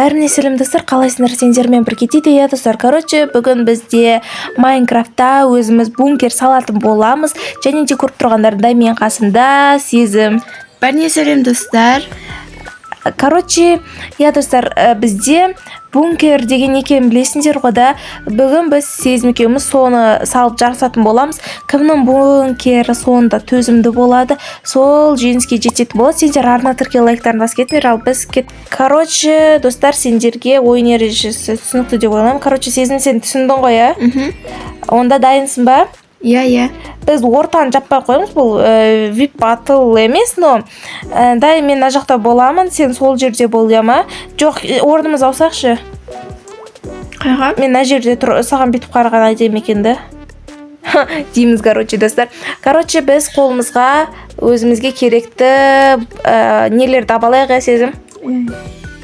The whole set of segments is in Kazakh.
Бәріне сәлем, достар! Қалайсыңдар? Сендермен бірге Диде. Иә, достар, короче, бүгін бізде Майнкрафтта өзіміз бункер салатын боламыз. Және де көріп тұрғандарыңдай, менің қасымда Сезім. Бәріне сәлем, достар. Короче, иә, достар, бізде бункер деген не екенін білесіңдер ғой да. Бүгін біз Сезім екеуміз соны салып жарысатын боламыз. Кімнің бункері соңында төзімді болады, сол жеңіске жететін болады. Сендер арна тіркел, лайктарын басып кетіңдер. Ал біз кет. Короче, достар, сендерге ойын ережесі түсінікті деп ойлаймын. Короче, Сезім, сен түсіндің ғой, иә? Мхм. Онда дайынсың ба? Иә. Біз ортаны жаппай ақ қоямыз, бұл вип батл емес, но дай мен мына жақта боламын, сен сол жерде бол, иә ма? Жоқ, орнымызды ауысайықшы. Қайға? Мен мына жерде тұр, саған бүйтіп қараған әдемі екен да дейміз. Короче, достар, короче, біз қолымызға өзімізге керекті нелерді ап алайық, иә, Сезім?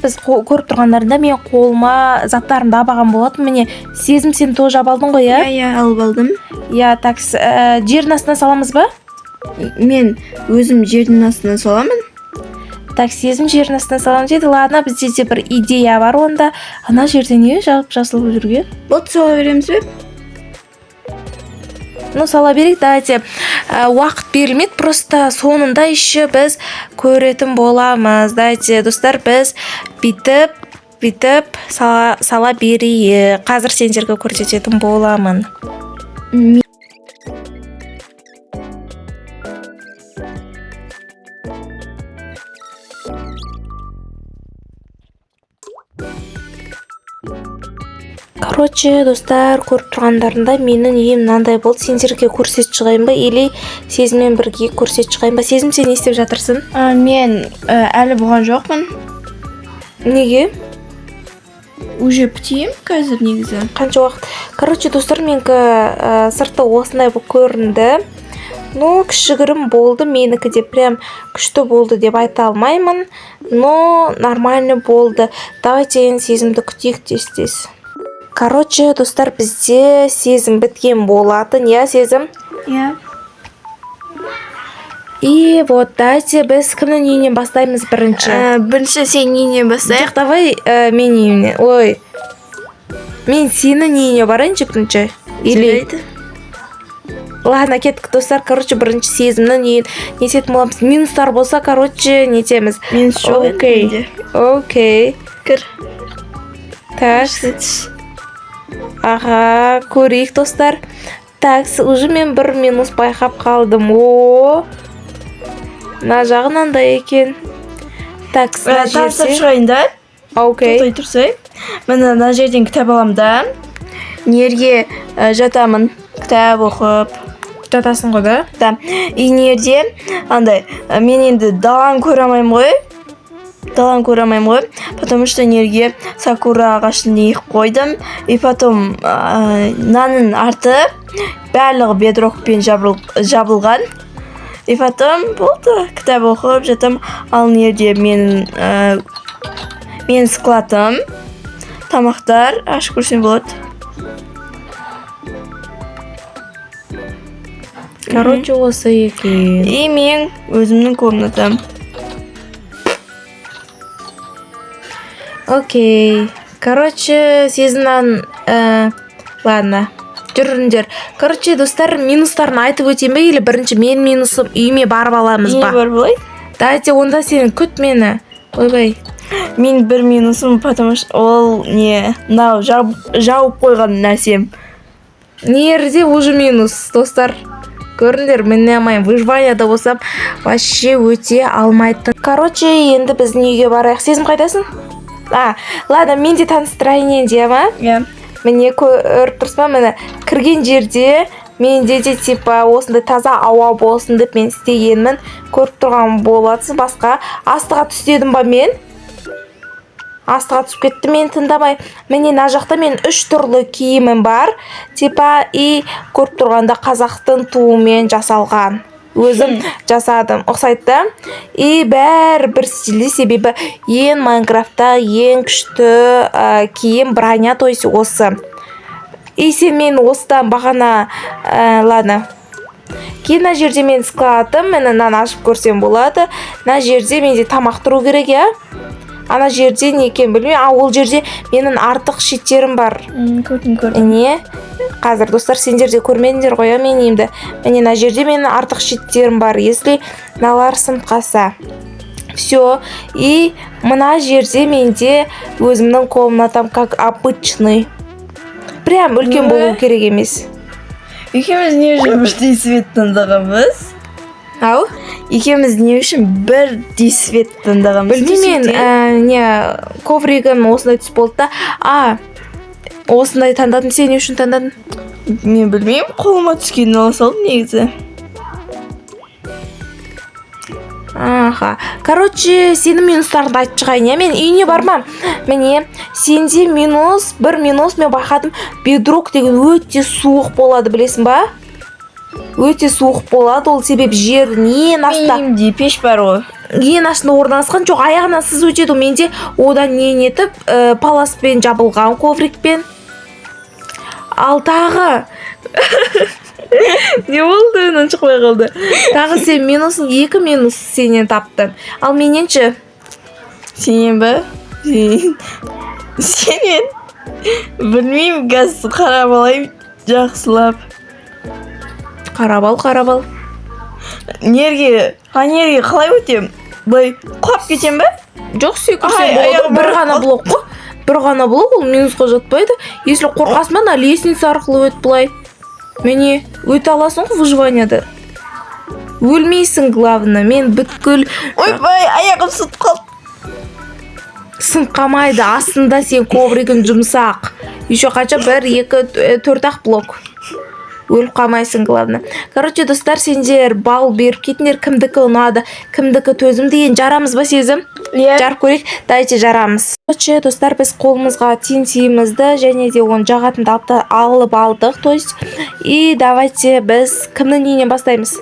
Біз көріп тұрғандарында, мен қолыма заттарымды ап алған болатын. Міне, Сезім, сен тоже ап алдың ғой, иә? Иә, алып алдым. Иә, так, жердің астына саламыз ба? Мен өзім жердің астына саламын. Так, Сезім жердің астына саламыз дейді. Ладно, бізде де бір идея бар онда. Ана жерде не жап жасыл болып жүрген? Болды, сала береміз бе? Ну, сала берейік, давайте. Уақыт берілмейді, просто соңында еще біз көретін боламыз. Давайте, достар, біз бүйтіп бүйтіп сала берейік. Қазір сендерге көрсететін боламын. Короче, достар, көріп тұрғандарыңдай, менің үйім мынандай болды. Сендерге көрсетіп шығайын ба или Сезіммен бірге көрсетіп шығайын ба? Сезім, сен не істеп жатырсың? Мен әлі болған жоқпын. Неге? Уже бітеймін қазір негізі. Қанша уақыт? Короче, достар, менікі сырты осындай болып көрінді. Ну, кішігірім болды менікі де, прям күшті болды деп айта алмаймын, но нормально болды. Давайте енді Сезімді күтейік тез тез. Короче, достар, бізде Сезім біткен болатын, иә, Сезім? Иә. И вот, давайте біз кімнің үйінен бастаймыз бірінші? Бірінші сенің үйіңнен бастайық. Жоқ, давай менің үйімнен. Ой, мен сенің үйіңе барайыншы бірінші или Жарайды. Ладно, кеттік, достар. Короче, бірінші Сезімнің үйін не ететін боламыз. Минустар болса, короче, нетеміз. Минус жоқ енді Окей. менде. Окей. Кір. Так. Түс. Аға, көрейік, достар. Так, уже мен бір минус байқап қалдым. О, мына жағы мынандай екен. Так, мына Таныстырып жерде шығайын да. Окей. Тоқтай тұрсай. Міне, мына жерден кітап аламын да. Нерге жатамын кітап оқып. Жатасың ғой да? Да. И нерде андай мен енді даланы көре алмаймын ғой. Даланы көре алмаймын ғой, потому что нерге сакура ағашын егіп қойдым. И потом мынаның арты барлығы бедрокпен жабылған. И потом болды, кітап оқып жатамын. Ал нерде менің менің складым, тамақтар, ашып көрсең болады. Короче, осы екен. И мен өзімнің комнатам. Окей, короче, Сезімнан ладно, жүріңдер. Короче, достар, минустарын айтып өтейін ба или бірінші мен минусым үйіме барып аламыз Үйіне ба? барып алайын. Давайте онда, сен күт мені. Ойбай. Мен бір минусым, потому что ол не мынау жауып қойған нәрсем. Нерде уже минус, достар, көріңдер. Міне алмаймын, выживанияда болсам, вообще өте алмайтын. Короче, енді біздің үйге барайық. Сезім, қайдасың? А, ладно, мен де таныстырайын енді, иә ма? Иә. Міне, көріп тұрсыз ба? Міне, кірген жерде менде де типа осындай таза ауа болсын деп мен істегенмін, көріп тұрған болатсыз. Басқа астыға түс дедім ба? Мен астыға түсіп кетті мен тыңдамай. Міне, мына жақта мен үш түрлі киімім бар типа. И көріп тұрғанда, қазақтың туымен жасалған, өзім жасадым, ұқсайды да. И бәрі бір стильде, себебі ең Майнкрафтта ең күшті киім, броня, то есть осы. И сен мен осыдан бағана ладно. Кейін мына жерде менің складым. Міне, мынаны ашып көрсем болады. Мына жерде менде тамақ тұру керек, иә. Ана жерде не екенін білмеймін. А, ол жерде менің артық щиттерім бар. Көрдім, көрдім. Не, қазір, достар, сендер де көрмедіңдер ғой, иә, менің үйімді. Міне, мына жерде менің артық щиттерім бар, если мыналар сынып қалса. Все. И мына жерде менде өзімнің комнатам, как обычный, прям үлкен болу керек емес. Екеуміз не үшін бірдей цвет таңдағанбыз? Ау? Екеуміз не үшін бірдей цвет таңдағанбыз? Білмеймін мен. Не, ковригім осындай түс болды да, а осындай таңдадым. Сен не үшін таңдадың? Мен білмеймін, қолыма түскенін ала салдым негізі. Аха, короче, сенің минустарыңды айтып шығайын, иә. Мен үйіне бармам. Міне, сенде минус, бір минус мен байқадым: бедрок деген өте суық болады, білесің ба? Өте суық болады ол, себебі жердің ең астында. Менің үйімде пеш бар ғой. Ең астында орналасқан. Жоқ, аяғынан сыз өтеді ғой. Менде одан не нетіп, паласпен жабылған, коврикпен. Ал тағы не болды? Үнің шықпай қалды. Тағы сен минусың, екі минус сенен таптым. Ал менен ше? Сенен ба? Сенен білмеймін, қазір қарап алайын жақсылап. Қарап ал, қарап ал. Нерге, а нерге қалай өтемін? Былай құлап кетемін ба? Жоқ, секірсең Ай, болады. аяғым Бір ауырып ғана қалды. блок қой, бір ғана блок, ол минусқа жатпайды. Если қорқасың ба, ана лестница арқылы өт былай. Міне, өте аласың ғой, выживанияда өлмейсің, главное. Мен бүткіл Ойбай, аяғым сынып қалды. Сынып қалмайды, астында сен ковригің жұмсақ. Еще қанша? Бір, екі, төрт ақ блок, өліп қалмайсың, главное. Короче, достар, сендер балл беріп кетіңдер, кімдікі ұнады, кімдікі төзімді. Енді жарамыз ба, Сезім? Иә. Жарып көрейік, давайте, жарамыз. Короче, достар, біз қолымызға TNT-мізді және де оны жағатынды алып алдық, то есть. И давайте, біз кімнің үйінен бастаймыз?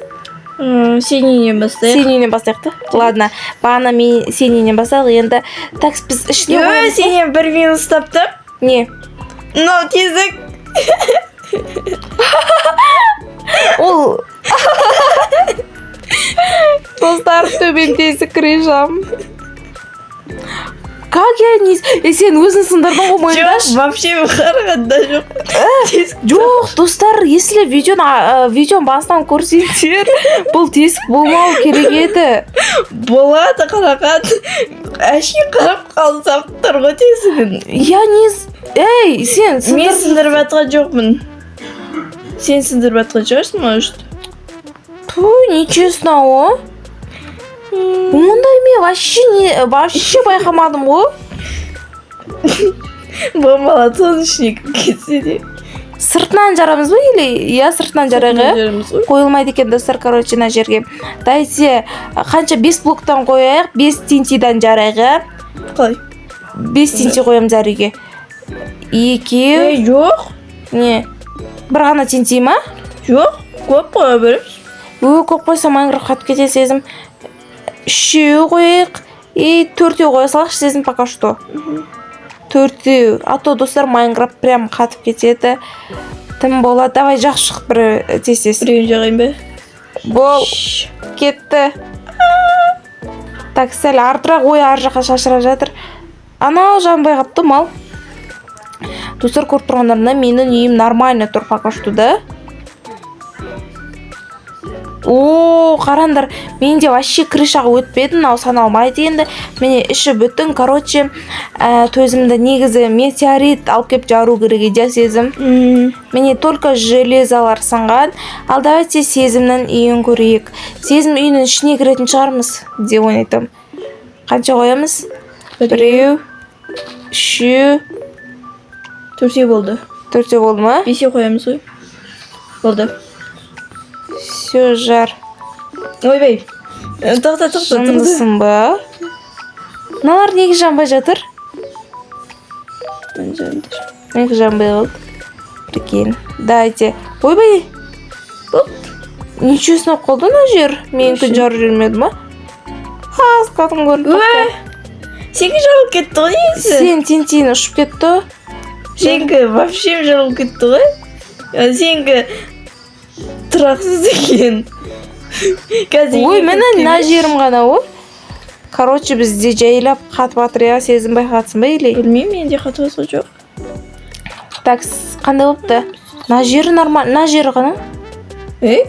Сен үйінен бастайық. Сен үйінен бастайық та. Ладно, бағана мен сен үйінен бастадық енді. Так, біз ішіне Ө, қоямыз ба? Сенен бір минус таптым. Не? Мынау тесік. Ол, достар, төбем тесік, крышам. Как я не... Е, сен өзің сындырдың ғой, мойындашы. Жоқ, вообще қараған да жоқ. Тесік. Жоқ, достар, если видеоны, видеоның басынан көрсеңдер, бұл тесік болмау керек еді. Болады, қарақат. Әшейін қарап қалсам тұр ғой тесігін. Я не ей, сен Мен сындыр. сындырып жатқан жоқпын. Сен сындырып жатқан шығарсың, может. Ту, нечестно о. Ондай мен вообще не, вообще байқамадым ғой. Бомбалады, соның ішіне кіріп кетсе де. Сыртынан жарамыз ба или, иә, сыртынан жарайық, иә. Жарамыз ғой. Қойылмайды екен, достар. Короче, мына жерге давайте қанша, бес блоктан қояйық, бес TNT-дан жарайық, иә. Қалай? Бес TNT қоямыз әр үйге, екеу. Ей, жоқ. Не, бір ғана TNT ма? Жоқ, көп қоя береміз. Ө, көп қойсам, Майнкрафт қатып кетеді, Сезім. Үшеу қояйық и төртеу қоя салайықшы, Сезім, пока что төртеу, а то, достар, Майнкрафт прям қатып кетеді, тым болады. Давай, жақсы, шық бір, тез, тез. Біреуін жағайын ба? Бол, кетті. Так, сәл артырақ. Ой, ар жаққа шашырап жатыр. Анау жанбай қалыпты мал. Достар, көріп тұрғандарыңдай, менің үйім нормально тұр пока что да. О, қараңдар, менде вообще крышаға өтпеді, мынау саналмайды енді. Міне, іші бүтін. Короче, төзімді. Негізі метеорит алып келіп жару керек еді, иә, Сезім? Міне, только железалар сынған. Ал давайте Сезімнің үйін көрейік. Сезім үйінің ішіне кіретін шығармыз деп ойлайтынмын. Қанша қоямыз? Біреу, үшеу. Төртеу болды. Төртеу болды ма? Бесеу қоямыз ғой. Болды. Все, жар. Ойбай. Тоқта, тоқта, тоқта. Жындысың ба? Мыналар неге жанбай жатыр? Жанды. Неге жанбай қалды? Прикинь, давайте. Ойбай, ничего болып қалды мына жер? Менікі жарып жібермеді ма? Аз қатын көрініп Ө! Сенікі жарылып кетті ғой негізі. Сен TNT-ні ұшып кетті. Сенікі вообще жарылып кетті ғой. Сенікі тұрақсыз екен. Қазір Ой, екі міне, мына келмеш. жерім ғана ғой. Короче, бізде жайлап қатып жатыр, иә, Сезім, байқатсың ба или? Білмеймін, менде қатып жатқан жоқ. Так, қандай болыпты? Мына жері нормально, мына жері ғана. Ей,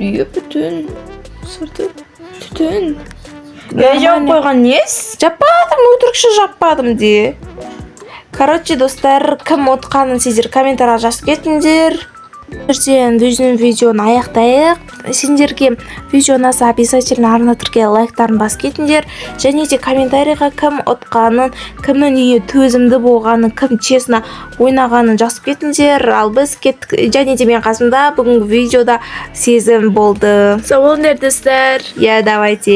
үйі бүтін, сырты түтін. Я жауып Нормально. қойған несі? Жаппадым, өтірікші, жаппадым де. Короче, достар, кім ұтқанын сіздер комментарийға жазып кетіңдер. Жерден біздің видеоны аяқтайық. Сендерге видео ұнаса, обязательно арна тіркеліп, лайктарын басып кетіңдер. Және де комментарийға кім ұтқанын, кімнің үйі төзімді болғанын, кім честно ойнағанын жазып кетіңдер. Ал біз кеттік. Және де мен қасымда бүгінгі видеода Сезім болды. Сау болыңдар, достар. Я, давайте.